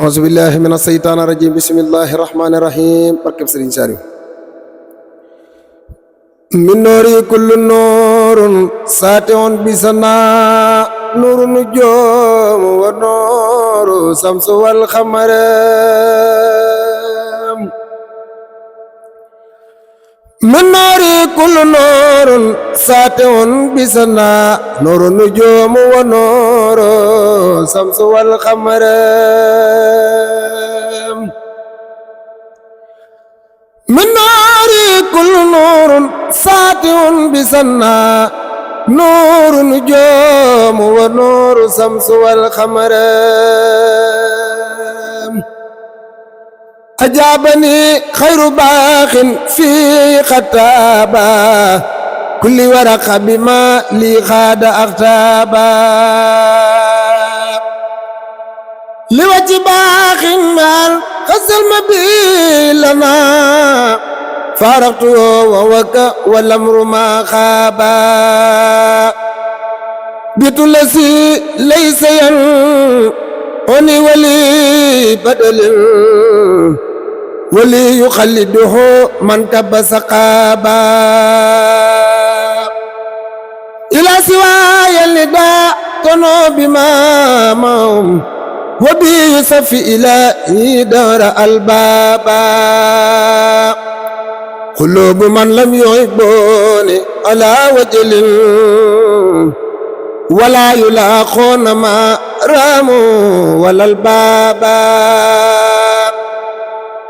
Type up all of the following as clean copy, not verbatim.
أعوذ بالله من الشيطان الرجيم بسم الله الرحمن الرحيم barkeb Serigne Saliou من نوري كل نور ساطع بسنا نور النجوم ونور الشمس والقمر من نوري كل نور ساطع بسنا نور النجوم ونور الشمس والقمر من نوري كل نور ساطع بسنا نور النجوم ونور الشمس والقمر أجابني خير باخ في خطابا كل ورق بما لي خاد أغتابا لوجه باخ مال خزل مبيلنا فارقته ووك والأمر ما خابا بيت الذي ليس ينعني ولي بدل ولي يخلده من كب سقابا إلى سواي النداء كنوا بمامهم وبي يصفي إلى دار البابا قلوب من لم يحبوني على وجل ولا يلاقون ما راموا ولا البابا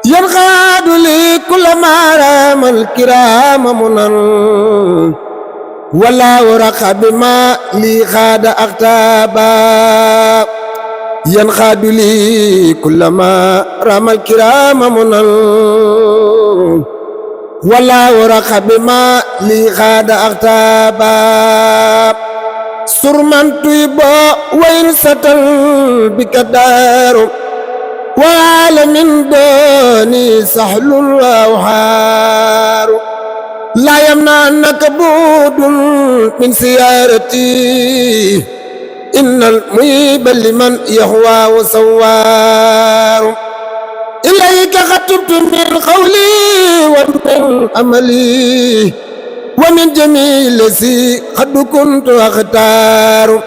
ينقاد لي كل ما رام الكرام منن ولا ورق بما لي خاد أغتابا ينقاد لي كل ما رام الكرام منن ولا ورق بما لي خاد أغتابا سرمان طيبا وين ستل بكدار وعالم دوني سحل وأوحار لا يمنعنك بود من سيارتي إن الميب لمن يهوى وسوار إليك خطبت من قولي ومن أملي ومن جميل الذي قد كنت أختار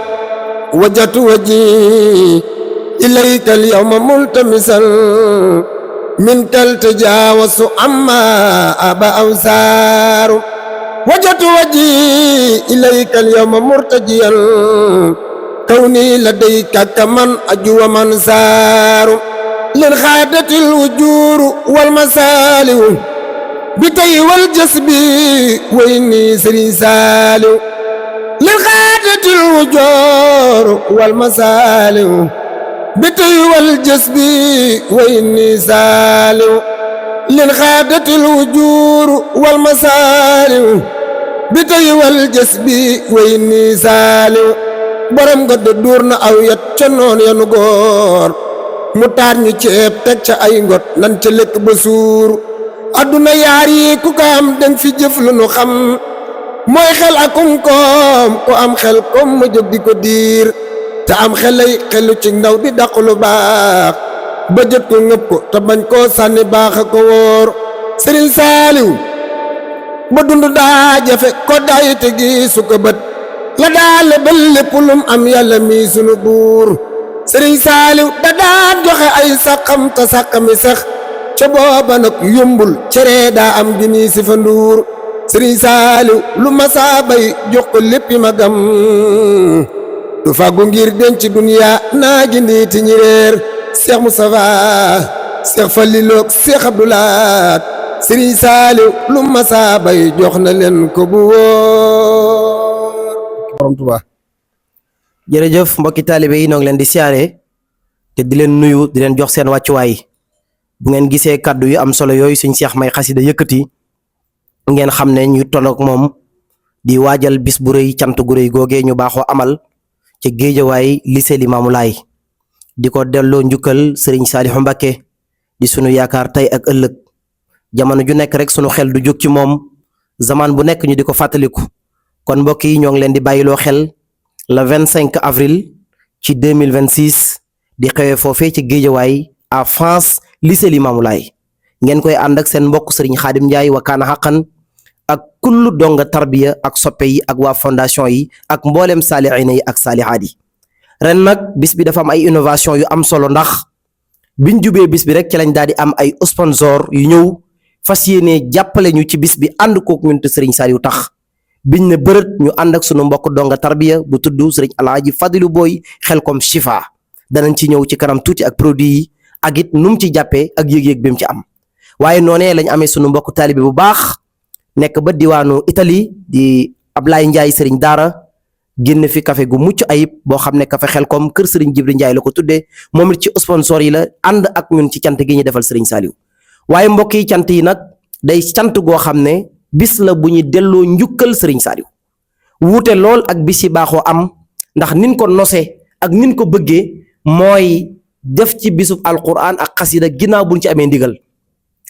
وجدت وجهي إليك اليوم ملتمسا منك التجاوز عما أبى أوسار وجدت وجهي إليك اليوم مرتجيا كوني لديك كمن أجو من سار للخادة الوجور والمسالم بتي والجسب وإني سري سالم للخادة الوجور والمسالم بتي والجسب وإني سالم للخادة الوجور والمسالم بتي والجسب وإني سالم borom nga dóor na aw yat ca noon yanu góor mu taat ñu ceeb teg ca ay ngot nan ca lekk ba suur adduna yaar yi ku ko am dang fi jëf lu nu xam mooy xel akum koom ku am xel koom ma jóg di ko diir te am xelay xelu ci ndaw di dàq lu baax ba jot ko ngëp ko te bañ koo sànni baax a ko wóor Sëriñ Saaliw ba dund daa jafe ko daay te gi su ko bët la daale ba lépp lum am yàlla mi sunu buur Sëriñ Saaliw da daan joxe ay sàqam te sàqami sax ca booba nag yombul cere daa am gi nii si fa nduur Sëriñ Saaliw lu masaa bay jox ko léppi magam du fàggu ngir denc duniya naa gi ndiiti ñi réer Cheikh Moustapha Cheikh Fallilu Cheikh Abdoulaat Sëriñ Saaliw lu masaa bay jox na leen ko bu wóor borom Tuubaa. jërëjëf mbokki taalibe yi noo ngi leen di siyaare te di leen nuyu di leen jox seen wàccuwaay bu ngeen gisee kàddu yu am solo yooyu suñ Seex May Xasida yëkkati ngeen xam ne ñu tolloog moom di waajal bis bu rëy cant gu rëy googee ñu baaxoo amal ca Géejawaay lycée Limaamu Laay di ko delloo njukkal Sëriñ Saalihu Mbàkke di sunu yaakaar tey ak ëllëg jamono ju nekk rek sunu xel du jóg ci moom zaman bu nekk ñu di ko fàttaliku kon mbokk yi ñoo ngi leen di bàyyiloo xel le 25 avril ci 2026 di xewee foofee ci Géejawaay à France lycée Limamoulaye ngeen koy ànd ak seen mbokk Serigne Khadim Ndiaye wa kaana xaqan ak kullu donga tarbiya ak soppe yi ak waa fondation yi ak mboolem saalihiina yi ak saalihaat yi ren nag bis bi dafa am ay innovation yu am solo ndax biñ jubee bis bi rek ci lañ daal di am ay sponsor yu ñëw fas yéene jàppale ñu ci bis bi ànd kook ñun te Serigne Saliou tax biñ ne bërët ñu ànd ak sunu mbokk donga tarbiya bu tudd Serigne Alhaji Fadilu Boy Xelkom Chifa danañ ci ñëw ci kanam tuuti ak produit yi ak it nu mu ci jàppee ak yëg-yëg bi mu ci am waaye noonee lañ amee sunu mbokk taalibe bu baax nekk ba diwaanu Italie di Ablaye Ndiaye Serigne Daara génn fi café gu mucc ayib boo xam ne café Xelkom kër Serigne Jibril Ndiaye la ko tuddee moom it ci sponsor yi la ànd ak ñun ci cant gi ñu defal Serigne Saliou waaye mbokk yi cant yi nag day cant goo xam ne bis la bu ñu delloo njukkal Serigne Saliou wuute lool ak bis yi baaxoo am ndax nin ko nosee ak nin ko bëggee mooy def ci bisub alquran ak xasida ginnaaw buñ ci amee ndigal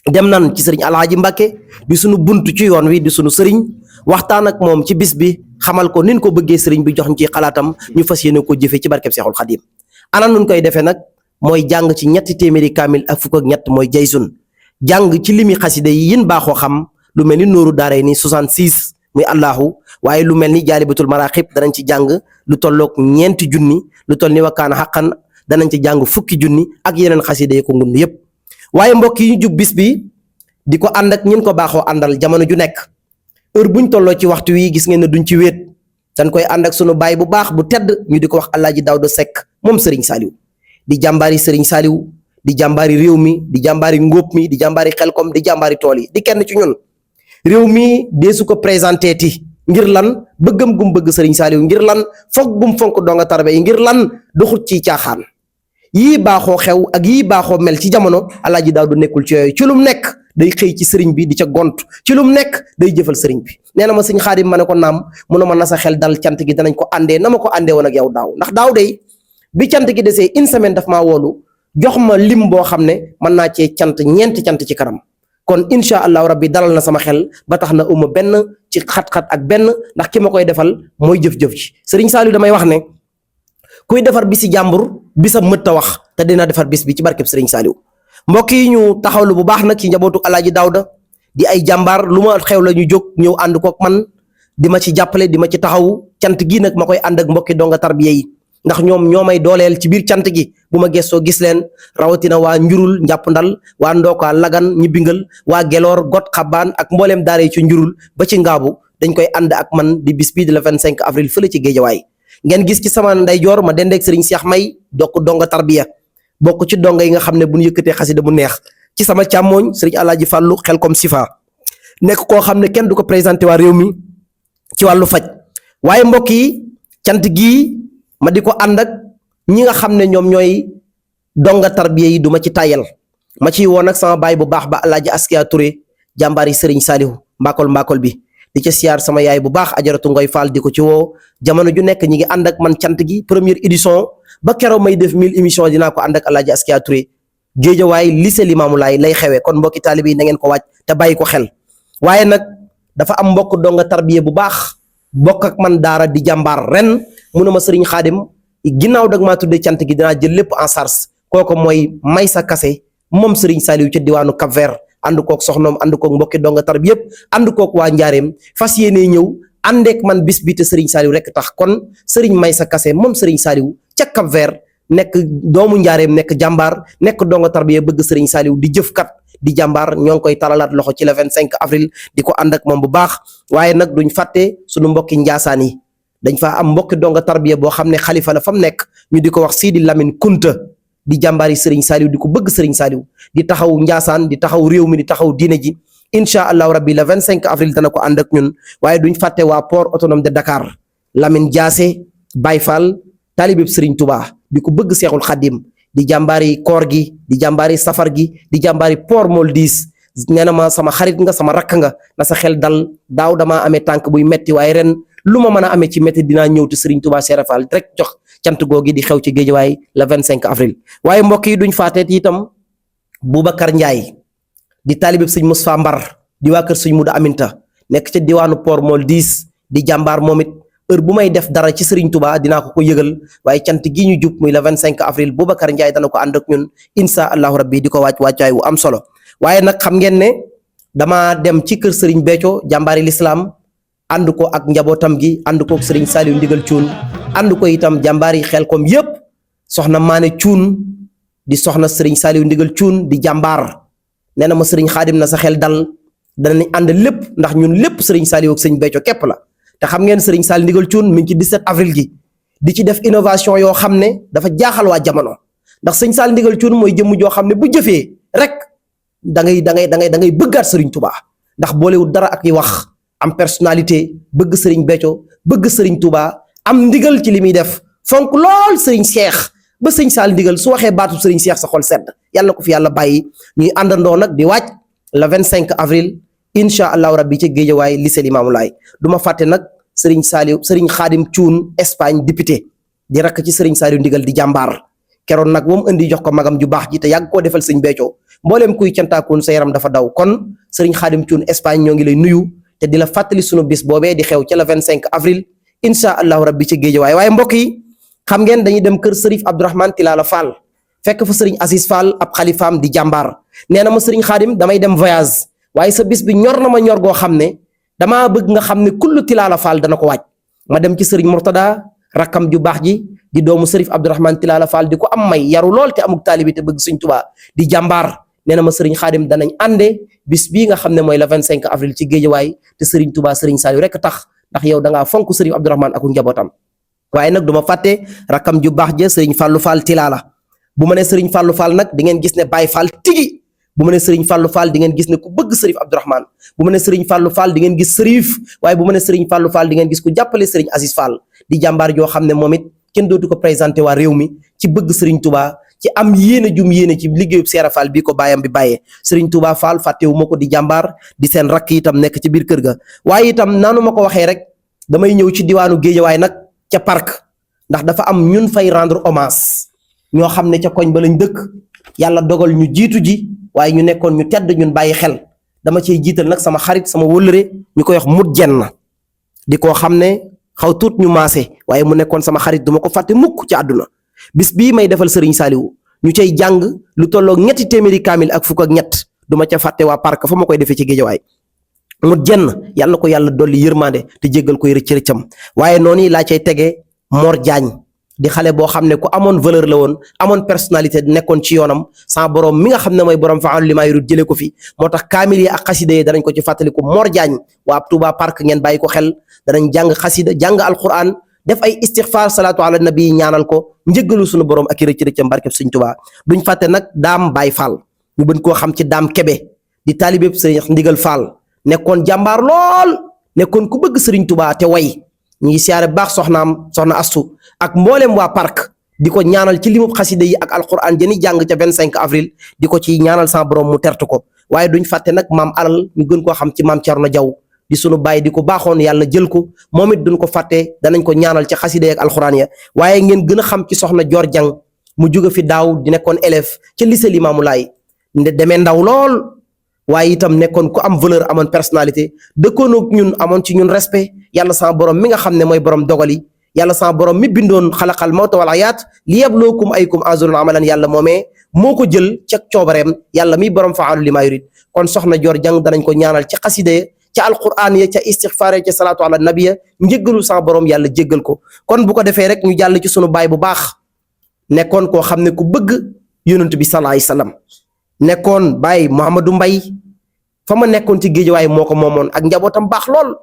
dem nan ci Serigne Alhaji Mbacke di sunu buntu ci yoon wi di sunu Serigne waxtaan ak moom ci bis bi xamal ko nin ko bëggee Serigne bi jox ñu ci xalaatam ñu fas yéene ko jëfee ci barkeb Seexul Xadim ana nun koy defee nag mooy jàng ci ñetti téeméeri kaamil ak fukk ak ñett mooy jaysun jàng ci limi xasida yi yin baaxoo xam lu mel ni nooru daaray ni 66 muy allahu waaye lu mel ni jaalibatul maraqib danañ ci jàng lu tolloog ñeenti junni lu toll ni wakkaana xaqan danañ ci jàng fukki junni ak yeneen xasida yi ko ngund yépp waaye mbokk yi ñu jub bis bi di ko ànd ak ñin ko baaxoo àndal jamono ju nekk heure buñ tolloo ci waxtu wi gis ngeen ne duñ ci wéet dañ koy ànd ak sunu baay bu baax bu tedd ñu di ko wax Alaaji Daawda Seck moom Serigne Saliou di jàmbaari Serigne Saliou di jàmbaari réew mi di jàmbaari ngóob mi di jàmbaari Xelkom di jàmbaari tool yi di kenn ci ñun réew mi deesu ko présenté ti ngir lan bëggam gum bëgg Serigne Saliou ngir lan fonk gum fonk donga tarbe yi ngir lan doxut ci caaxaan yii baaxoo xew ak yii baaxoo mel ci jamono Alaaji Daawda nekkul ci yooyu ci lum nekk day xëy ci sëriñ bi di ca gont ci lum nekk day jëfal sëriñ bi nee na ma sëñ Xaadim ma ne ko naam mu ne ma na sa xel dal cant gi danañ ko àndee na ma ko àndee woon ak yow daaw ndax daaw day bi cant gi desee une semaine daf maa woolu jox ma lim boo xam ne mën naa cee cant ñeenti cant ci kanam kon incha allahu rabbi dalal na sama xel ba tax na uma benn ci xat-xat ak benn ndax ki ma koy defal mooy jëf-jëf ci Serigne Saliou damay wax ne kuy defar bisi jàmbur bisa mëtta wax te dina defar bis bi ci barkeb Serigne Saliou mbokk yi ñu taxawlu bu baax nag ci njabootu Alaaji Daawda di ay jàmbaar lu ma xew la ñu jóg ñëw ànd kook man di ma ci jàppale di ma ci taxaw cant gi nag ma koy ànd ak mbokki donga tarbiya yi ndax ñoom ñoo may dooleel ci biir cant gi bu ma gestoo gis leen rawatina waa njurul njàpp ndal waa ndookaa lagan ñi bingal waa geloor got xabaan ak mbooleem daara yi ci njurul ba ci ngaabu dañ koy ànd ak man di bis bii di le 25 avril fële ci géejawaay ngeen gis ci sama ndeyjoor ma dendeeg Serigne Cheikh May dokk donga tarbiya bokk ci donga yi nga xam ne bu ñu yëkkatee xasida bu neex ci sama càmmooñ Serigne Alaaji Fàllu Xelkom Sifa nekk koo xam ne kenn du ko présenté waa réew mi ci wàllu faj waaye mbokk yi cant gii ma di ko ànd ak ñi nga xam ne ñoom ñooy donga tarbiya yi du ma ci tàyyal ma ciy woon ak sama baay bu baax ba Alaaji Askia Touré jàmbaari Serigne Saliou mbakol bi di ca siyaar sama yaay bu baax ajaratu Ngoy Fall di ko ci woo jamono ju nekk ñi ngi ànd ak man cant gi première édition ba keroog may def 1000 émission dinaa ko ànd ak Alaaji Askia Touré géejawaay lycée Limamoulaye lay xewee kon mbokki taalibe yi na ngeen ko wàcc te bàyyi ko xel waaye nag dafa am mbokk donga tarbiya bu baax bokk ak man daara di jàmbaar ren mu ne ma Serigne Khadim ginnaaw dag maa tuddee cant gi dinaa jël lépp en charge kooku mooy Maysa Kase moom Serigne Saliou ca diwaanu Cap Vert ànd kook soxnoom ànd kook mbokki donga tarbiya yëpp ànd kook waa Njaareem fas yéenee ñëw àndeek man bis bi te Serigne Saliou rek tax kon Serigne Maysa Kase moom Serigne Saliou ca Cap Vert nekk doomu Njaareem nekk jàmbaar nekk donga tarbiya bëgg Serigne Saliou di jëfkat di jàmbaar ñoo ngi koy talalaat loxo ci le 25 avril di ko ànd ak moom bu baax waaye nag duñ fàtte suñu mbokki njaasaan yi dañ faa am mbokki donga tarbiya boo xam ne xalifa la fa mu nekk ñu di ko wax Sidi Lamine Kunta di jàmbaari Serigne Saliou di ko bëgg Serigne Saliou di taxaw njaasaan di taxaw réew mi di taxaw diine ji incha allahu rabbi le 25 avril dana ko ànd ak ñun waaye duñ fàtte waa port autonome de Dakar Lamine Diassé Baye Fall taalibeb Serigne Touba di ko bëgg Seexul Xaddim di jàmbaari koor gi di jàmbaari safar gi di jàmbaari port Moldis nee na ma sama xarit nga sama rakk nga na sa xel dal daaw damaa amee tànk buy metti waaye ren lu ma mën a amee ci métti dinaa ñëw te Serigne Touba Cheikh Fall rek jox cant googi di xew ci géejawaay le 25 avril waaye mbokk yi duñ faateet itam Boubacar Ndiaye di taalibeb sëñ Moustapha Mbar di waa kër sëñ Muda Aminta nekk ca diwaanu port Moldis di jàmbaar moom it heure bu may def dara ci Serigne Touba dinaa ko yëgal waaye cant gi ñu jub muy le 25 avril Boubacar Ndiaye dana ko ànd ak ñun insha allahu rabbi di ko wàccaay wu am solo waaye nag xam ngeen ne dama dem ci kër Serigne Béthio jàmbaari l'islam ànd ko ak njabootam gi ànd ko ak Serigne Saliou Ndigal Thioune ànd ko itam jàmbaari Xelkom yépp soxna Maane Thioune di soxna Serigne Saliou Ndigal Thioune di jàmbaar nee na ma Serigne Khadim na sa xel dal danañ ànd lépp ndax ñun lépp Serigne Saliou ak Serigne Béthio képp la te xam ngeen Serigne Saliou Ndigal Thioune mi ngi ci 17 avril gi di ci def innovation yoo xam ne dafa jaaxal waa jamono ndax Serigne Saliou Ndigal Thioune mooy jëmm joo xam ne bu jëfee rek da ngay bëggaat Serigne Touba ndax boolewul dara ak yi wax am personnalité bëgg Serigne Béthio bëgg Serigne Touba am ndigal ci li muy def fonk lool Serigne Cheikh ba Serigne Saliou Ndigal su waxee baatu Serigne Cheikh sa xol sedd yàlla ko fi yàlla bàyyi ñuy àndandoo nag di wàcc le 25 avril incha allahu rabbi ci Géejawaay lycée Limamou Laye du ma fàtte nag Serigne Khadim Thioune Espagne député di rakk ci Serigne Saliou Ndigal di jàmbaar keroon nag moom indi jox ko magam ju baax ji te yàgg koo defal Serigne Béthio mbooleem kuy cantaakoon sa yaram dafa daw kon Serigne Khadim Thioune Espagne ñoo ngi lay nuyu te di la fàttali sunu bis boobee di xew ca le 25 avril incha allahu rabbi ci Géejawaay waaye mbokk yi xam ngeen dañuy dem kër Serif Abdourahmane Tilala Fall fekk fa Serigne Assis Fall ab xalifaam di jàmbaar nee na ma Serigne Khadim damay dem voyage waaye sa bis bi ñor na ma ñor goo xam ne damaa bëgg nga xam ne kullu Tilala Fall dana ko waaj ma dem ci Serigne Mourtada rakkam ju baax ji di doomu Serif Abdourahmane Tilala Fall di ko am may yaru lool te amuk taalibi te bëgg Serigne Touba di jàmbaar nee na ma Serigne Khadim danañ ànde bis bii nga xam ne mooy le 25 avril ci Géejawaay te Serigne Touba Serigne Saliou rek tax ndax yow da ngaa fonk Serif Abdourahmane ak njabootam waaye nag du ma fàtte rakkam ju baax ja Serigne Fallou Fall Tilala bu ma nee Serigne Fallou Fall nag di ngeen gis ne Baye Fall tigi bu ma nee Serigne Fallou Fall di ngeen gis ne ku bëgg Serif Abdourahmane bu ma nee Serigne Fallou Fall di ngeen gis Serif waaye bu ma nee Serigne Fallou Fall di ngeen gis ku jàppale Serigne Assis Fall di jàmbaar joo xam ne moom it kenn dootu ko présenté waa réew mi ci bëgg Serigne Touba ci am yéene jum yéene ci liggéeyub Seera Fall bii ko bàyyam bi bàyyee Serigne Touba Fall fàttewu ma ko di jàmbaar di seen rakk itam nekk ci biir kër ga waaye itam naanu ma ko waxee rek damay ñëw ci diwaanu Géejawaay nag ca parc ndax dafa am ñun fay rendre hommage ñoo xam ne ca koñ ba lañ dëkk yàlla dogal ñu jiitu ji waaye ñu nekkoon ñu tedd ñun bàyyi xel dama cey jiital nag sama xarit sama wëllëre ñu koy wax mut jenn di koo xam ne xaw tuut ñu maase waaye mu nekkoon sama xarit duma ko fàtte mukk ci àdduna bis bii may defal Serigne Saliou ñu cay jàng lu tolloog ñetti téeméeri kaamil ak fukk ak ñett duma ca fàtte waa parc fa ma koy defee ci Géejawaay mut jenn yàlla na ko yàlla dolli yërmande te jéggal koy rëcc rëccam waaye noonu laa cay tege Mor Diagne di xale boo xam ne ku amoon valeur la woon amoon personnalité nekkoon ci yoonam sans borom mi nga xam ne mooy borom fa'alu limaa yurid jëlee ko fi moo tax kaamil yi ak xasida yi danañ ko ci fàttaliku Mor Diagne waa Touba Parc ngeen bàyyi ko xel danañ jàng xasida jàng alquran def ay istighfar salaatu ala nabi ñaanal ko njëggalu suñu borom ak i rëcc rëccam barkeb Sëriñ Touba duñ fàtte nag Daam Baye Fall ñu bën koo xam ci Daam Kebe di taalibe Sëriñ Ndigal Fall nekkoon jàmbaar lool nekkoon ku bëgg Sëriñ Touba te way ñu ngi siyaare baax soxnaam soxna Astu ak mboolem waa parc di ko ñaanal ci limub xasida yi ak alquran jëni jàng ca 25 avril di ko ci ñaanal sa borom mu tertu ko waaye duñ fàtte nag maam alal ñu gën koo xam ci maam Thierno Diaw di sunu bàyyi di ko baaxoon yàlla jël ko moom it duñ ko fàtte danañ ko ñaanal ca xasida yi ak alquran ya waaye ngeen gën a xam ci soxna Dior Diang mu jóge fi daaw di nekkoon élève ca lycée Limamou Laye demee ndaw lool waaye itam nekkoon ku am valeur amoon personnalité dëkkoon ak ñun amoon ci ñun respect yàlla sama borom mi nga xam ne mooy borom dogali yàlla sama borom mi bindoon xalaqal mawta wal hayaat li yabluwakum ayyukum ahsanu amalan yàlla moomee moo ko jël ca coobareem yàlla mi borom fa'alu limaa yurid kon soxna Dior Diang danañ ko ñaanal ca xasida ya ca alquran ya ca istighfar ya ca salaatu ala nabiya njëggalu sama borom yàlla jéggal ko kon bu ko defee rek ñu jàll ci sunu baay bu baax nekkoon koo xam ne ku bëgg yonent bi sallallahu alayhi wasallam nekkoon baay Mouhamadou Mbaye fa ma nekkoon ci Géejawaay moo ko moomoon ak njabootam baax lool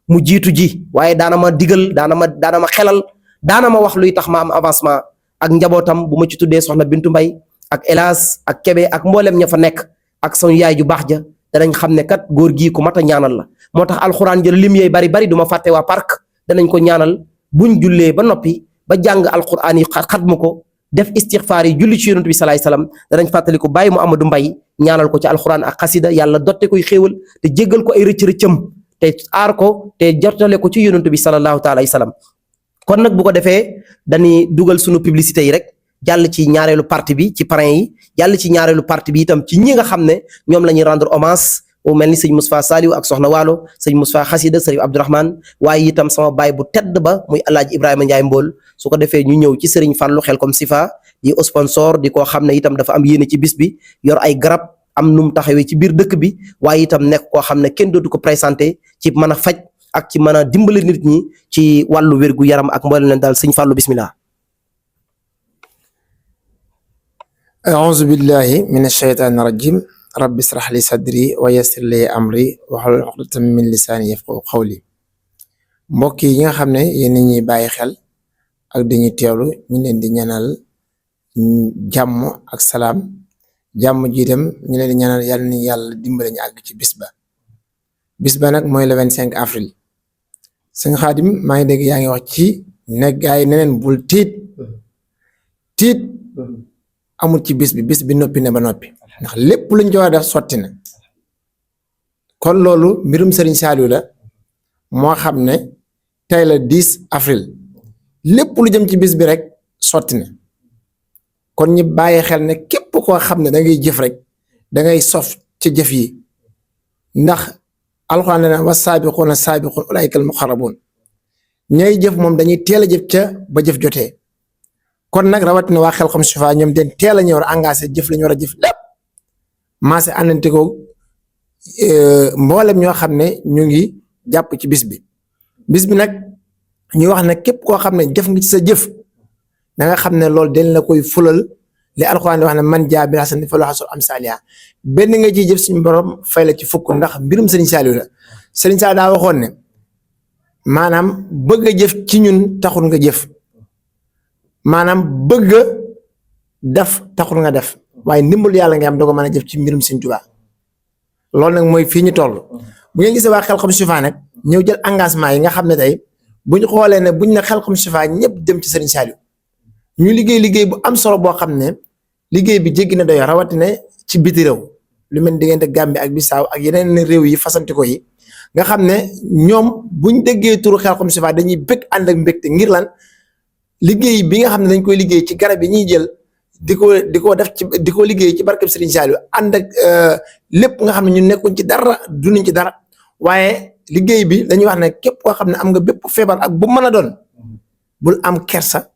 mu jiitu ji waaye daana ma digal daana ma xelal daana ma wax luy tax ma am avancement ak njabootam bu ma ci tuddee soxna Bintu Mbay ak Elas ak Kebe ak mboolem ña fa nekk ak son yaay ju baax ja danañ xam ne kat góor gii ku mat a ñaanal la moo tax alxuraan jël lim yooyu bari du ma fàtte waa parc danañ ko ñaanal buñ jullee ba noppi ba jàng alxuraan yi xatmu ko def istighfar yi julli ci yonent bi salaay salaam danañ fàttali ko bàyyi Muhammadu Mbay ñaanal ko ci alxuraan ak xasida yàlla dotte koy xéewal te jéggal ko ay rëcc-rëccam te aar ko te jortale ko ci yonent bi sallallahu taala alayhi salaam kon nag bu ko defee dañuy dugal sunu publicité yi rek jàll ci ñaareelu partie bi ci parrain yi jàll ci ñaareelu partie bi itam ci ñi nga xam ne ñoom la ñuy rendre hommage mu mel ni sëñ Moustapha Saliou ak soxna Waalo sëñ Moustapha Xasida sëriñ Abdourahmane waaye itam sama baay bu tedd ba muy Alaaji Ibrahima Ndiaye Mbool su ko defee ñu ñëw ci sëriñ Fallou Xelkom Sifa di sponsor di koo xam ne itam dafa am yéene ci bis bi yor ay garab am nu mu taxawee ci biir dëkk bi waaye itam nekk koo xam ne kenn dootu ko présenté ci mën a faj ak ci mën a dimbali nit ñi ci wàllu wérgu yaram ak mboolem leen daal sëñ Fallou bismillah. أعوذ بالله من الشيطان الرجيم رب اشرح لي صدري ويسر لي أمري واحلل عقدة من لساني يفقهوا قولي mbokk yi nga xam ne yéen ñi bàyyi xel ak dañuy teewlu ñu leen di ñaanal jàmm ak salaam jàmm ji dem ñu leen di ñaanal yàlla ni yàlla dimbale ñu àgg ci bis ba nag mooy le 25 avril sëñ Xaadim maa ngi dégg yaa ngi wax ci ne gaay neneen bul tiit amul ci bis bi noppi na ba noppi ndax lépp luñ ci war a def sotti na kon loolu mbirum Serigne Saliou la moo xam ne tey la 10 avril lépp lu jëm ci bis bi rek sotti na kon ñi bàyyi xel ne képp koo xam ne da ngay jëf rek da ngay sof ci jëf yi ndax alxuraan ne wa saabiquuna saabiquun ulaa'ikal muqarrabuun ñay jëf moom dañuy teel a jëf ca ba jëf jotee kon nag rawatina waa Xelkom Chifa ñoom den teel a ñëw engagé jëf la ñu war a jëf lépp maase àndante ko mboolem ñoo xam ne ñu ngi jàpp ci bis bi nag ñu wax ne képp koo xam ne jëf nga ci sa jëf da nga xam ne loolu dañ la koy fulal li alxuraan di wax ne man jaa bil hasanati falahu ashru amsaalihaa benn nga ciy jëf suñu borom fay la ci fukk ndax mbirum Serigne Saliou la Serigne Saliou daa waxoon ne maanaam bëgg a jëf ci ñun taxul nga jëf maanaam bëgg a def taxul nga def waaye ndimbal yàlla nga am doo ko mën a jëf ci mbirum Serigne Touba loolu nag mooy fii ñu toll bu ngeen gisee waa Xelkom Chifa nag ñëw jël engagement yi nga xam ne tey buñ xoolee ne buñ ne Xelkom Chifa ñëpp dem ci Serigne Saliou ñu liggéey bu am solo boo xam ne liggéey bi jéggi na doy rawatina ci biti réew lu mel ni diggante Gambie ak Bissau ak yeneen réew yi fasanti ko yi nga xam ne ñoom buñ déggee turu Xelkom Chifa dañuy bëgg ànd ak mbégte ngir lan liggéey bi nga xam ne dañ koy liggéey ci garab yi ñuy jël di ko def ci di ko liggéey ci barkeb Serigne Saliou ànd ak lépp nga xam ne ñu nekkuñ ci dara dunuñ ci dara waaye liggéey bi dañuy wax ne képp koo xam ne am nga bépp feebar ak bu mën a doon bul am kersa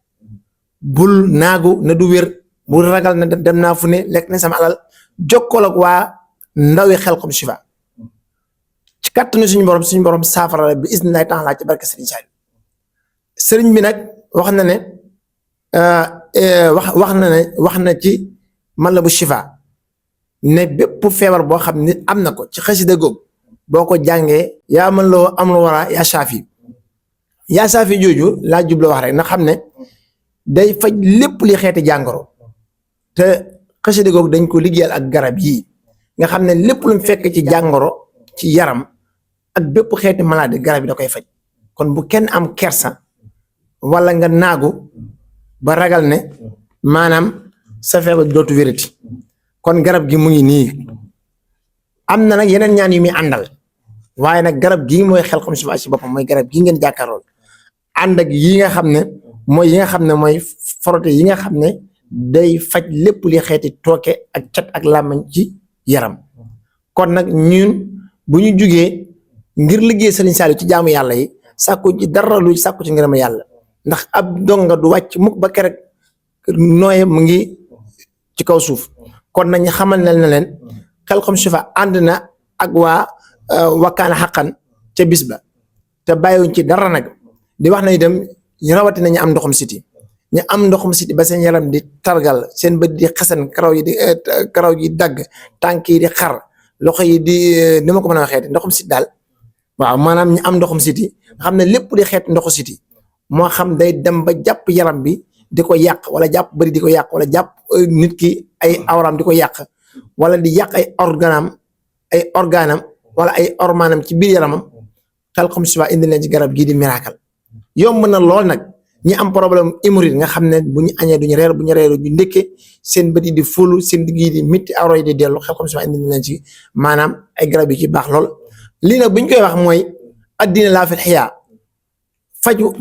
bul naagu na du wér bul ragal na dem naa fu ne lekk na sama alal jokkool ak waa ndawi Xelkom Chifa ci kàttanu suñu borom saafara la bi isnillahi taala ci barke Serigne Saliou Serigne bi nag wax na ne wax na ci Matlabu Chifa ne bépp feebar boo xam ne am na ko ci xasida googu boo ko jàngee yaa man loo am lu wara yaa saafi jooju laa jubla wax rek na xam ne day faj lépp li xeeti jàngoro te xasida googu dañ ko liggéeyal ak garab yii nga xam ne lépp lu mu fekk ci jàngoro ci yaram ak bépp xeeti maladie garab yi da koy faj kon bu kenn am kersa wala nga naagu ba ragal ne maanaam sa feebar dootu wérati kon garab gi mu ngi nii am na nag yeneen ñaan yu muy àndal waaye nag garab gii mooy Xelkom Chifa ci boppam mooy garab gii ngeen jàkkaarlool ànd ak yi nga xam ne mooy frotte yi nga xam ne day faj lépp li xeeti tooke ak cat ak làmmañ ci yaram kon nag ñun bu ñu jugee ngir liggéey Serigne Saliou ci jaamu yàlla yi sàkku ci dara lu sàkku ci ngërëm yàlla ndax ab donga du wàcc mukk ba kerek nooye mu ngi ci kaw suuf kon nañ xamal na leen Xelkom Chifa ànd na ak waa wakkaana xaqan ca bis ba te bàyyiwuñ ci dara nag di wax na itam rawatina ñu am ndoxum siti ñu am ndoxum siti ba seen yaram di targal seen bët di xasan karaw yi dagg tànk yi di xar loxo yi di ni ma ko mën a waxee ndoxum siti daal waaw maanaam ñu am ndoxum siti nga xam ne lépp di xeet ndoxu siti moo xam day dem ba jàpp yaram bi di ko yàq wala jàpp bëri di ko yàq wala jàpp nit ki ay awram di ko yàq wala di yàq ay organam wala ay ormanam ci biir yaramam Xelkom Chifa indi leen ci garab gii di miracle yomb na lool nag ñi am problème hémorroïde nga xam ne bu ñu añee duñu reer bu ñu reeree duñu ndékke seen bët yi di fulu seen digg yi di métti awro yi di dellu Xelkom Chifa indi leen ci maanaam ay garab yi ci baax lool lii nag bu ñu koy wax mooy addina laa fi xiyaa faju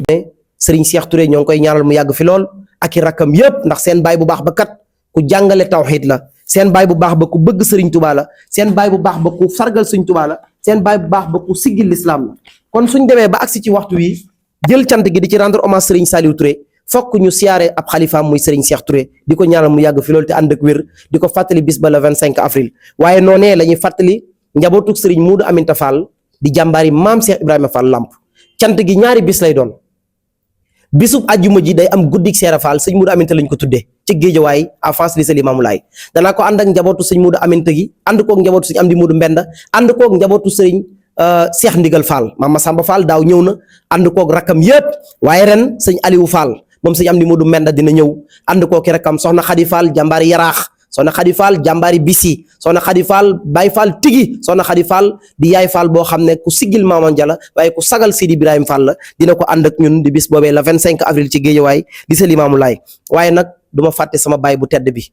Serigne Cheikh Touré ñoo ngi koy ñaanal mu yàgg fi lool ak i rakkam yëpp ndax seen baay bu baax ba kat ku jàngale tawxiid la seen baay bu baax ba ku bëgg Serigne Touba la seen baay bu baax ba ku sargal Serigne Touba la seen baay bu baax ba ku siggil l'islam la kon suñ demee ba agsi ci waxtu wi jël cant gi di ci rendre hommage Serigne Saliou Touré fokk ñu siyaare ab xalifaam muy Serigne Cheikh Touré di ko ñaanal mu yàgg fi loolu te ànd ak wér di ko fàttali bis ba le 25 avril waaye noonee la ñuy fàttali njabootuk Serigne Modou Aminta Fall di jàmbaari maam Cheikh Ibrahima Fall Lamp cant gi ñaari bis lay doon bisub àjjuma ji day am guddik Seera Fall sëñ Modou Aminta lañ ko tuddee ci Géejawaay en face lycée Limamou Laye danaa ko ànd ak njabootu sëñ Modou Aminta gi ànd koog njabootu sëñ Amdi Modou Mbenda ànd koog njabootu sëriñ Cheikh Ndigal Fall Mama Samba Fall daaw ñëw na ànd koog rakkam yëpp waaye ren sëñ Aliou Fall moom sëñ Amdi Modou Mbenda dina ñëw ànd koog ki rakkam soxna Khady Fall jàmbaari yaraax soxna Khady Fall jàmbaari bisi soxna Khady Fall Baye Fall tigi soxna Khady Fall di yaay Fall boo xam ne ku siggil Maama Jalla waaye ku sagal Sidi Ibrahima Fall la dina ko ànd ak ñun di bis boobee la 25 avril ci Géejawaay di sa Limaamu Laay waaye nag du ma fàtte sama baay bu tedd bi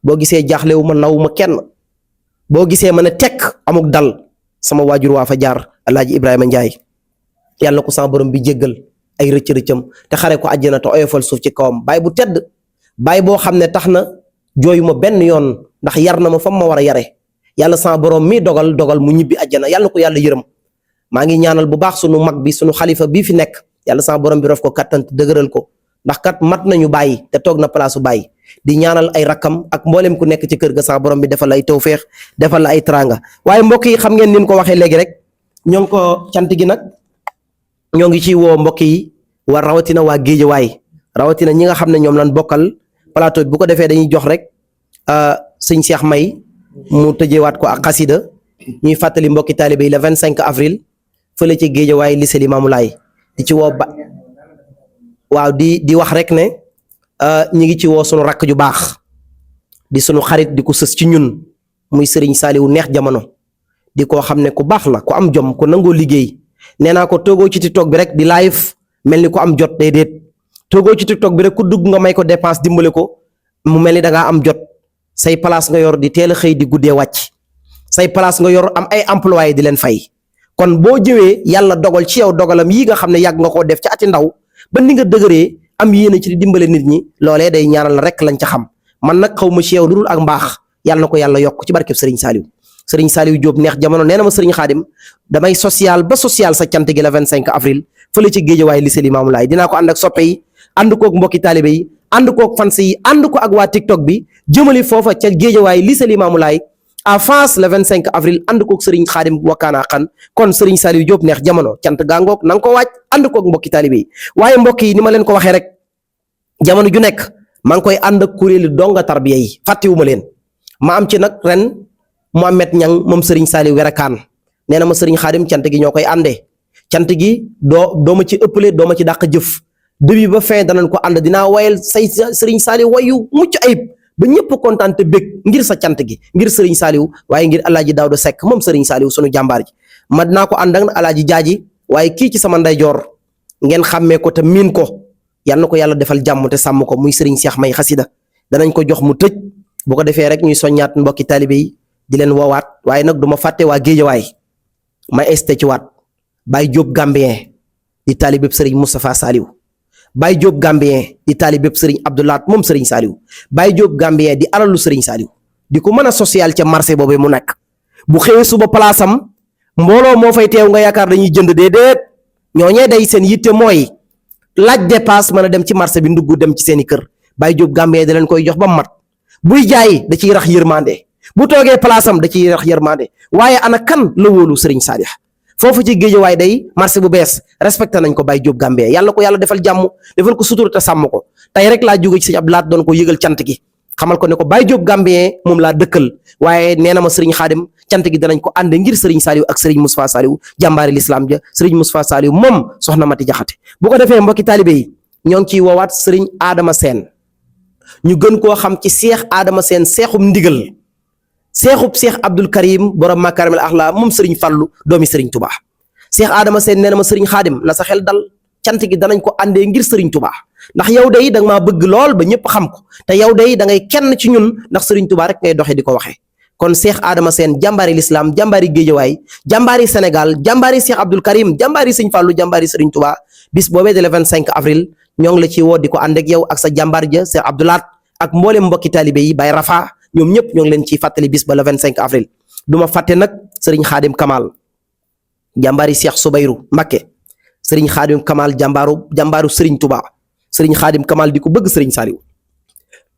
boo gisee jaaxlewu ma nawu ma kenn boo gisee ma ne tekk amuk dal sama waajur waa fa jaar Alaaji Ibrahima Ndiaye yàlla ko sama borom bi jéggal ay rëcc-rëccam te xare ko àjjana te oyofal suuf ci kawam baay bu tedd baay boo xam ne tax na jooyu ma benn yoon ndax yar na ma fa ma war a yare yàlla sama borom mi dogal mu ñibbi àjjana yàlla ko yàlla yërëm maa ngi ñaanal bu baax sunu mag bi sunu xalifa bii fi nekk yàlla sama borom bi rof ko kattan dëgëral ko ndax kat mat nañu bàyyi te toog na palaasu bàyyi di ñaanal ay rakkam ak mboolem ku nekk ci kër ga sama borom bi defal la ay tawféex defal la ay tranga waaye mbokk yi xam ngeen ni ko waxee léegi rek ñoo ngi ko cant gi nag ñoo ngi ci woo mbokk yi war rawatina waa Géejawaay rawatina ñi nga xam ne ñoom lañ bokkal plateau bi bu ko defee dañuy jox rek sëñ Cheikh May mu tëjewaat ko ak xasida ñuy fàttali mbokki taalibe yi le 25 avril fële ci Géejawaay lycée Limamou Laye di ci woo waaw di wax rek ne ñi ngi ci woo sunu rakk ju baax di sunu xarit di ko sës ci ñun muy Serigne Saliou neex jamono di koo xam ne ku baax la ku am jom ku nangoo liggéey nee naa ko toogoo ci TikTok bi rek di live mel ni ku am jot déedéet toogoo ci TikTok bi rek ku dugg nga may ko dépense dimbale ko mu mel ni da ngaa am jot say place nga yor di teel a xëy di guddee wàcc say place nga yor am ay employé di leen fay kon boo jëwee yàlla dogal ci yow dogalam yii nga xam ne yàgg nga koo def ci ati ndaw ba ni nga dëgëree am yéene ci di dimbale nit ñi loolee day ñaanal rek lañ ca xam man nag xaw ma ci yow lu dul ak mbaax yàlla na ko yàlla yokk ci barkeb Serigne Saliou Diop neex jamono nee na ma Serigne Khadim damay social ba social sa cant gi la 25 avril fële ci Géejawaay lycée Limamou Laye dinaa ko ànd ak soppe yi ànd koog mbokki taalibe yi ànd koog fans yi ànd ko ak waa TikTok bi jëmali foofa ca Géejawaay lycée Limamou Laye à France le 25 avril ànd koog Serigne Khadim wakkaana xan kon Serigne Saliou Diop neex jamono cant gaangoog na nga ko waaj ànd koog mbokki taalibe yi waaye mbokk yi ni ma leen ko waxee rek jamono ju nekk maa ngi koy ànd ak kuréelu donga tarbiya yi fàttewuma leen ma am ci nag ren Mohamed Ñang moom Serigne Saliou Werakaan nee na ma Serigne Khadim cant gi ñoo koy àndee cant gi doo ma ci ëppale doo ma ci dàq jëf début ba fin danañ ko ànd dinaa wayal say Serigne Saliou wayu mucc ayib ba ñëpp kontaan te bég ngir sa cant gi ngir Serigne Saliou waaye ngir Alaaji Daawda Seck moom Serigne Saliou sunu jàmbaar ji ma dinaa ko ànd ak Alaaji Jaaji waaye kii ci sama ndeyjoor ngeen xàmmee ko te miin ko yal na ko yàlla defal jàmm te sàmm ko muy Serigne Cheikh May xasida danañ ko jox mu tëj bu ko defee rek ñuy soññaat mbokki taalibe yi di leen woowaat waaye nag du ma fàtte waa Géejawaay may esté ci waat Baye Diop Gambien di taalibeb Serigne Moustapha Saliou Baye Diop Gambien di taalibeb Serigne Abdoulaat moom Serigne Saliou Baye Diop Gambien di alalu Serigne Saliou di ko mën a social ca marché boobu mu nekk bu xëyee suba palaasam mbooloo moo fay teew nga yaakaar dañuy jënd déedéet ñooñee day seen yitte mooy laaj dépasse mën a dem ci marché bi ndugg dem ci seen i kër Baye Diop Gambien da leen koy jox ba mat buy jaay da ciy rax yërmande bu toogee place am da ciy rax yërmande waaye ana kan la wóolu Serigne Saliou foofu ci Géejawaay day marché bu bees respecté nañ ko Baye Diop Gambien yàlla ko yàlla defal jàmm defal ko sutur te sàmm ko tey rek laa jóge ci sëñ Abdoulaat doon ko yëgal cant gi xamal ko ne ko Baye Diop Gambien moom laa dëkkal waaye nee na ma Serigne Khadim cant gi danañ ko ànde ngir Serigne Saliou ak Serigne Moustapha Saliou jàmbaari l'islam ja Serigne Moustapha Saliou moom soxna Mati Jaxate bu ko defee mbokki taalibe yi ñoo ngi ciy woowaat Serigne Adama Sène ñu gën koo xam ci Cheikh Adama Sène seexum ndigal seexub Cheikh Abdoul Karim borom Makarimul Axlaaq moom Serigne Fallou doomi Serigne Touba Cheikh Adama Sène nee na ma Serigne Khadim na sa xel dal cant gi danañ ko àndee ngir Serigne Touba ndax yow day da nga maa bëgg lool ba ñëpp xam ko te yow day da ngay kenn ci ñun ndax Serigne Touba rek ngay doxee di ko waxee kon Cheikh Adama Sène jàmbaari l'islam jàmbaari Géejawaay jàmbaari Sénégal jàmbaari Cheikh Abdoul Karim jàmbaari Serigne Fallou jàmbaari Serigne Touba bis boobee de le 25 avril ñoo ngi la ci woo di ko ànd ak yow ak sa jàmbaar ja Cheikh Abdoulaat ak mboolem mbokki taalibe yi Baye Rafa ñoom ñëpp ñoo ngi leen ciy fàttali bis ba le 25 avril du ma fàtte nag sëriñ Xaadim Kamal jàmbaari Cheikh Soubayrou Mbacké sëriñ Xaadim Kamal jàmbaaru sëriñ Touba sëriñ Xaadim Kamal di ko bëgg sëriñ Saliou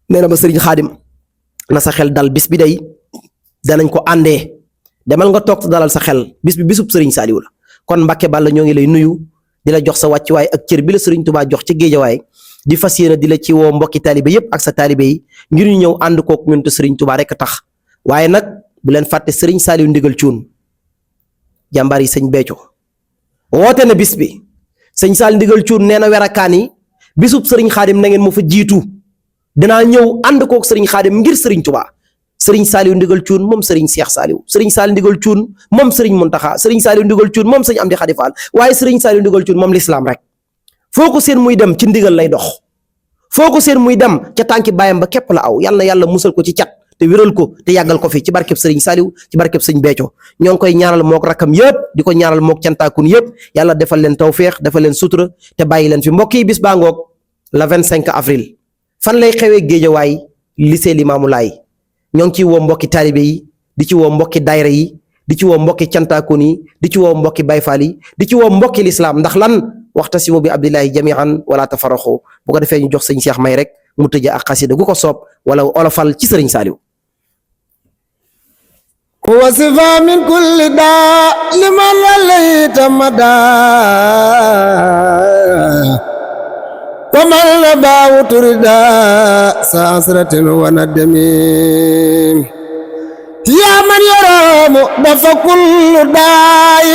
nee na ma sëriñ Xaadim na sa xel dal bis bi day danañ ko àndee demal nga toog dalal sa xel bis bi bisub sëriñ Saliou la kon Mbacké Balla ñoo ngi lay nuyu di la jox sa wàccuwaay ak cër bi la sëriñ Touba jox ci géejawaay di fas yéene di la ci woo mbokki taalibe yépp ak sa taalibe yi ngir ñu ñëw ànd kook ñun te sëriñ Touba rek tax waaye nag bu leen fàtte sëriñ Saliou ndigal cuun jàmbaar yi sëñ Béthio woote na bis bi sëñ Saliou ndigal cuun nee na werakaan yi bisub sëriñ Xaadim na ngeen ma fa jiitu dinaa ñëw ànd kook sëriñ Xaadim ngir sëriñ Touba sëriñ Saliou ndigal cuun moom sëriñ Cheikh Saliou sëriñ Saliou ndigal cuun moom sëriñ Muntaxa sëriñ Saliou ndigal cuun moom sëñ Amdi Xadi Fall waaye sëriñ Saliou ndigal cuun moom lislaam rek foo ko seen muy dem ci ndigal lay dox foo ko seen muy dem ca tànki baayam ba képp la aw yal na yàlla musal ko ci cat te wéral ko te yàggal ko fi ci barkeb sëriñ Saliou ci barkeb sëñ Béthio ñoo ngi koy ñaanal mook rakkam yëpp di ko ñaanal mook cantaakun yëpp yàlla defal leen tawféex defal leen sutura te bàyyi leen fi mbokk yi bis baa ngoog le 25 avril fan lay xewee Géejawaay lycée Limamou Laye ñoo ngi ciy woo mbokki taalibe yi di ci woo mbokki daayira yi di ci woo mbokki cantaakun yi di ci woo mbokki bayfaal yi di ci woo mbokki lislaam ndax lan waxtasimu bi abdillahi jamian wala tafaraxu bu ko defee ñu jox sëñ Cheikh May rek mu tëjee ak xasida gu ko soob wala olofal ci sëriñ Saliou وصفا من كل داء لمن ليت مدى ومن لباه تردا ساسرة وندم يا من يرام دف كل داء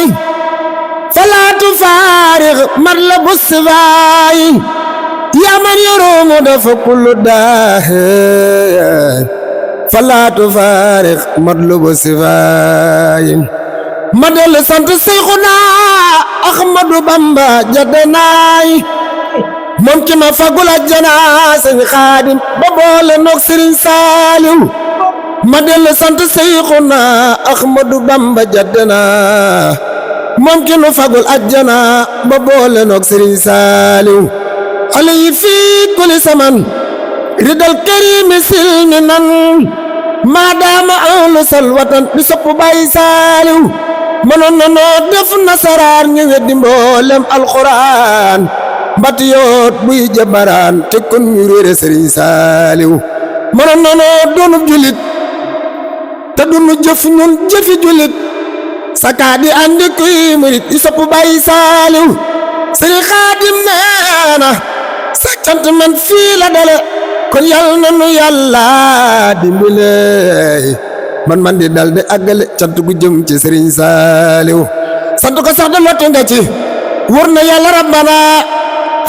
فلا تفارغ مطلب الصفاء يا من يرام دف كل داء فلا تفارق مطلوب الصفاء مدل سنت سيخنا أحمد بامبا جدناي ممكن ما فقول الجناس خادم ببول نوك سرين ساليو مدل سنت سيخنا أحمد بامبا جدنا ممكن ما فقول الجنا ببول نوك سرين ساليو علي في كل زمن رضا الكريم سلمنا ما دام أهل سلوة بسب باي سالو منون نو دف نصرار ñi weddi mboolem alquran batiyot buy jabaran te kon ñu réere Serigne Saliou mënoon nanoo doonu julit te dunu jëf ñun jëfi julit saka di andi kuy murit i sopp Baay Saliou Serigne Khadim neena sa cant man fii la dale kon yàlla na nu yàlla dimbale man di dal di àggale cant gu jëm ci Serigne Saliou sant ko sax da lottu nga ci wër na yàlla rabbana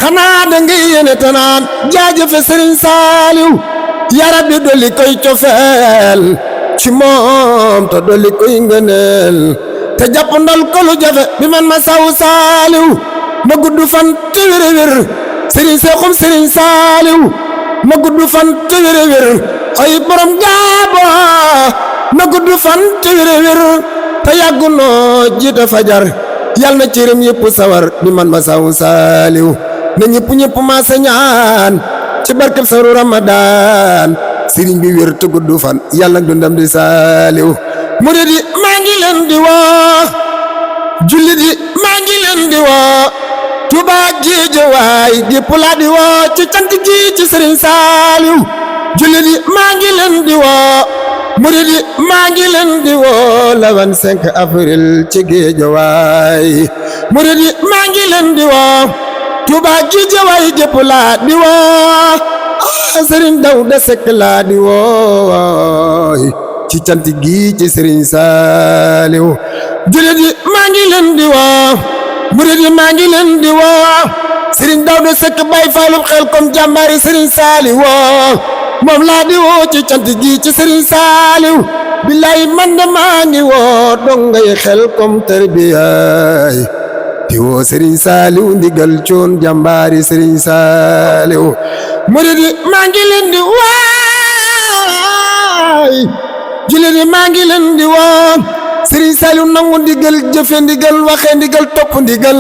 xanaa da ngay yéene tanaan jaajëfe Serigne Saliou ya rabbi dolli koy cofeel ci moom te dolli koy ngëneel te jàpp ndal ko lu jafe bi man ma saw Saliou ma gudd fan te wér Serigne Seexum Serigne Saliou ma gudd fan te wér ay borom gaabo ma gudd fan te wér te yàggu noo jiite fajar yal na cëram yëpp sawar bi man ma saw Saliou na ñëpp ma sa ñaan ci barkeb saru Ramadan sëriñ bi wér te gudd fan yàlla nag dundam di Saliou murid yi maa ngi leen di woo jullit yi maa ngi leen di woo Touba Géejawaay gépp laa di woo ci cant gi ci Serigne Saliou jullit yi maa ngi leen di woo murid yi maa ngi leen di woo le 25 avril ci Géejawaay murid yi maa ngi leen di woo Touba Géejawaay gépp laa di woo Serigne Daouda Seck laa di woo ci cant gi ci Serigne Saliou jullit yi maa ngi leen di woo murid yi maa ngi leen di woo Serigne Daouda Seck Baye Fallou xel comme jàmbaari Serigne Saliou moom laa di woo ci cant gi ci Serigne Saliou billaay man de maa ngi woo dongay xel comme tarbiyaay di woo Serigne Saliou ndigal coon jàmbaari Serigne Saliou murid yi maa ngi leen di waay jullit yi maa ngi leen di woo Serigne Saliou nangu ndigal jëfe ndigal waxe ndigal topp ndigal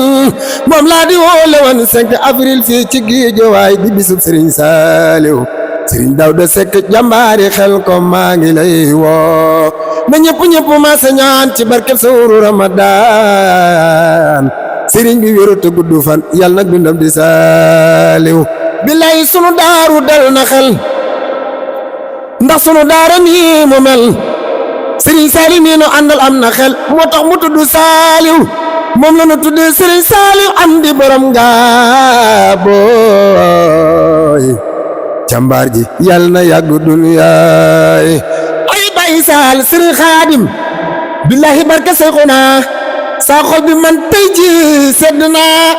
moom laa di woo le 25 avril fii ci Géejawaay di bisub Serigne Saliou Sëriñ Daawda Sekk jàmbaari xel ko maa ngi lay woo na ñëpp ma sa ñaan ci barkeb sawru Ramadan sëriñ bi wéru te gudd fan yàlla nag dundam di saaliw billaay sunu daaru dal na xel ndax sunu daara nii mu mel sëriñ Saaliw mii nu àndal am na xel moo tax mu tudd Saaliw moom la nu tuddee sëriñ Saaliw am di borom nga booy jàmbaar ji yàlla na yàggu duniyaay ay bay saal sëriñ Xaadim billahi barka Seyxuna saa xol bi man tey ji sedd naa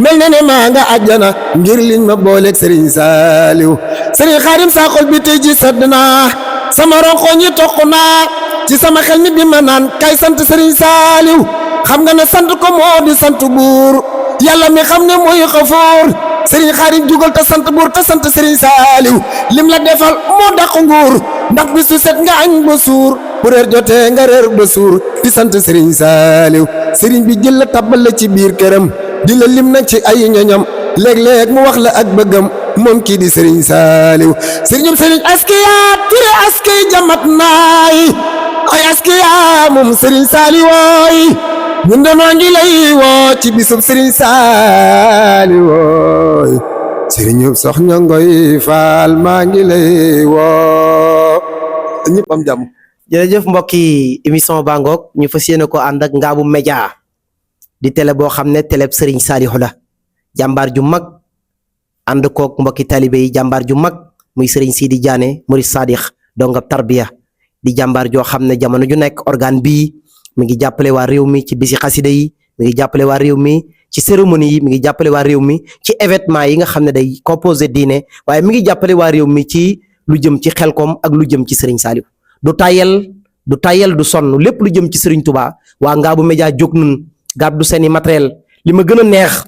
mel na ne maa nga àjjana ngir liñ ma booleeg sëriñ Saaliw sëriñ Xaadim saa xol bi tey ji sedd naa sama ronko ñi toq naa ci sama xel mi di ma naan kay sant sëriñ Saaliw xam nga ne sant ko moo di sant buur yàlla mi xam ne mooy xafoor sëriñ Xaadim jugal te sant buur te sant sëriñ Saaliw lim la defal moo dàq nguur ndax bisu set nga añ ba suur bu reer jotee nga reer ba suur di sant sëriñ Saaliw sëriñ bi jël la tabbal la ci biir këram di la lim na ci ay ñoñam léeg-léeg mu wax la ak bëggam moom kii di sëriñ Saaliw sëriñum sëriñ askiya ture askay jamat naay ay askiya moom sëriñ Saaliw wooy ñun danoo ngi lay woo ci bisub sëriñ Saaliw wooy sëriñum soxna Ngoy Faal maa ngi lay woo ñëpp am jàmm. jërëjëf mbokki émission bangoog ñu fas yéene ko ànd ak Ngabou Média di télé boo xam ne télé Serigne Saliou la jàmbaar ju mag ànd koog mbokki talibé yi jàmbaar ju mag muy Serigne Sidi Diané Murid Sadikh dongab tarbiya di jàmbaar joo xam ne jamono ju nekk organe bii mi ngi jàppale waa réew mi ci bisi xasida yi mi ngi jàppale waa réew mi ci cérémonie yi mi ngi jàppale waa réew mi ci événement yi nga xam ne day composé diine waaye mi ngi jàppale waa réew mi ci lu jëm ci xelkom ak lu jëm ci Serigne Saliou du tayel du sonn lépp lu jëm ci Serigne Touba waa Ngabou Média jóg nun gàddu seeni matériel li ma gën a neex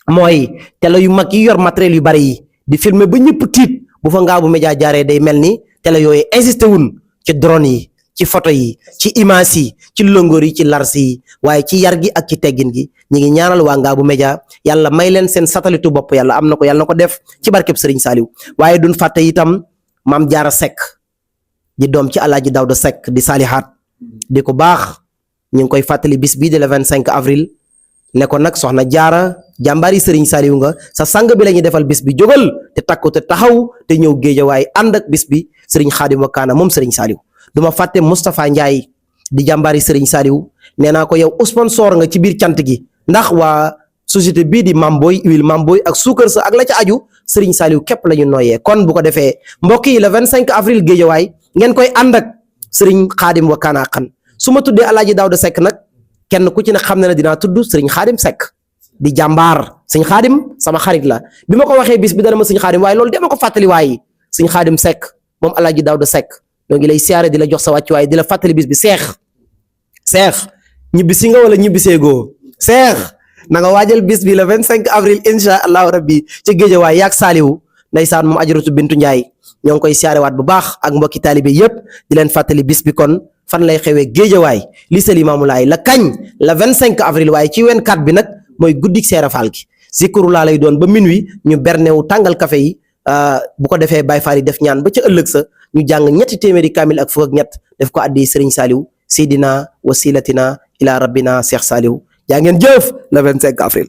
mooy télé yu mag yi yor matériel yu bari yi di filmer ba ñëpp tiit bu fa Ngabou Média jaaree day mel ni télé yooyu insisté wun ci drone yi ci photo yi ci image yi ci longoor yi ci lars yi waaye ci yar gi ak ci teggin gi ñi ngi ñaanal waa Ngabou Média yàlla may leen seen satellite bopp yàlla am na ko yàlla na ko def ci barkeb Serigne Saliou waaye duñ fàtte itam Maam Jaara Seck di doom ci Alaaji Daawda Seck di saalihaat di ko baax ñu ngi koy fàttali bis bii de le 25 avril ne ko nag soxna jaara jàmbaari Serigne Saliou nga sa sang bi la ñuy defal bis bi jógal te takku te taxaw te ñëw Géejawaay ànd ak bis bi Serigne Khadim Wakana moom Serigne Saliou du ma fàtte Moustapha Ndiaye di jàmbaari Serigne Saliou nee naa ko yow sponsor nga ci biir cant gi ndax waa société bii di Mamboy huile Mamboy ak suukar sa ak la ca aju Serigne Saliou képp la ñu nooyee kon bu ko defee mbokk yi le 25 avril Géejawaay ngeen koy ànd ak Serigne Khadim Wakana xan su ma tuddee Alaaji Daawda Seck nag kenn ku ci ne xam na ne dinaa tudd Serigne Khadim Seck di jàmbaar Serigne Khadim sama xarit la bi ma ko waxee bis bi dana ma Serigne Khadim waaye loolu dama ko fàttali waaye Serigne Khadim Seck moom Alaaji Daawda Seck ñoo ngi lay siyaare di la jox sa wàcc waaye di la fàttali bis bi seex ñibbisi nga wala ñibbiseegoo seex na nga waajal bis bi le 25 avril incha allahu rabbi ci Géejawaay yaag Saliou ndeysaan moom ajaratu Bintu Ndiaye ñoo ngi koy siyaare waat bu baax ak mbokki taalibe yépp di leen fàttali bis bi kon fan lay xewee Géejawaay li sa Limaamu Laay la kañ le 25 avril waaye ci 24 bi nag mooy guddik Seera Faal gi zikru laa lay doon ba minuit ñu bernewu tàngal café yi bu ko defee Baay Faal yi def ñaan ba ca ëllëg sa ñu jàng ñetti téeméeri kaamil ak fukk ak ñett def ko addi Serigne Saliou Seydina wasilatina ila rabbina Cheikh Saliou jaa ngeen jëf le 25 avril